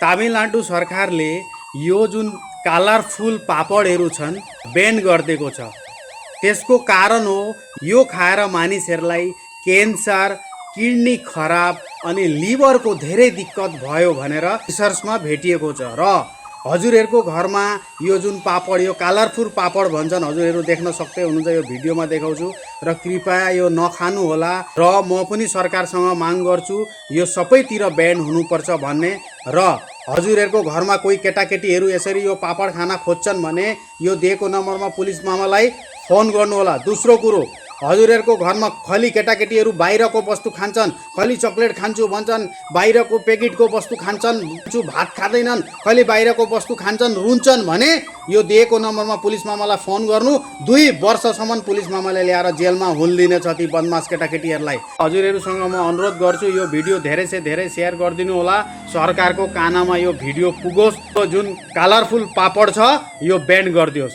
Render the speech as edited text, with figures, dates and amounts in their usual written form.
तमिलनाडु सरकारले यो जुन कलरफुल पापडहरू छन् ब्यान गरिदिएको छ। त्यसको कारण हो यो खाएर मानिसहरूलाई क्यान्सर, किडनी खराब अनि लिभरको धेरै दिक्कत भयो भनेर रिसर्चमा भेटिएको छ। र हजुरहरूको घरमा यो जुन पापड, यो कलरफुल पापड भन्छन्, हजुरहरू देख्न सक्दै हुनुहुन्छ, यो भिडियोमा देखाउँछु। र कृपया यो नखानु होला। र म पनि सरकारसँग माग गर्छु यो सबैतिर ब्यान हुनुपर्छ भन्ने। र हजुरहरूको घरमा कोही केटाकेटीहरू यसरी यो पापड खान खोज्छन् भने यो दिएको नम्बरमा पुलिस मामालाई फोन गर्नु होला। दोस्रो कुरो, हजुरहरूको घरमा खाली केटाकेटीहरू बाहिरको वस्तु खान्छन्, खाली चक्लेट खान्छु भन्छन्, बाहिरको प्याकेटको वस्तु खान्छन्, भात खाँदैनन्, खाली बाहिरको वस्तु खान्छन्, रुन्छन् भने यो दिएको नम्बरमा पुलिस मामालाई फोन गर्नु। 2 वर्षसम्म पुलिस मामाले ल्याएर जेलमा हुल्दिनेछ ती बदमास केटाकेटीहरूलाई। हजुरहरूसँग म अनुरोध गर्छु यो भिडियो धेरै से धेरै सेयर गरिदिनु होला। सरकारको कानमा यो भिडियो पुगोस्। जुन कलरफुल पापड छ यो ब्यान गरिदियोस्।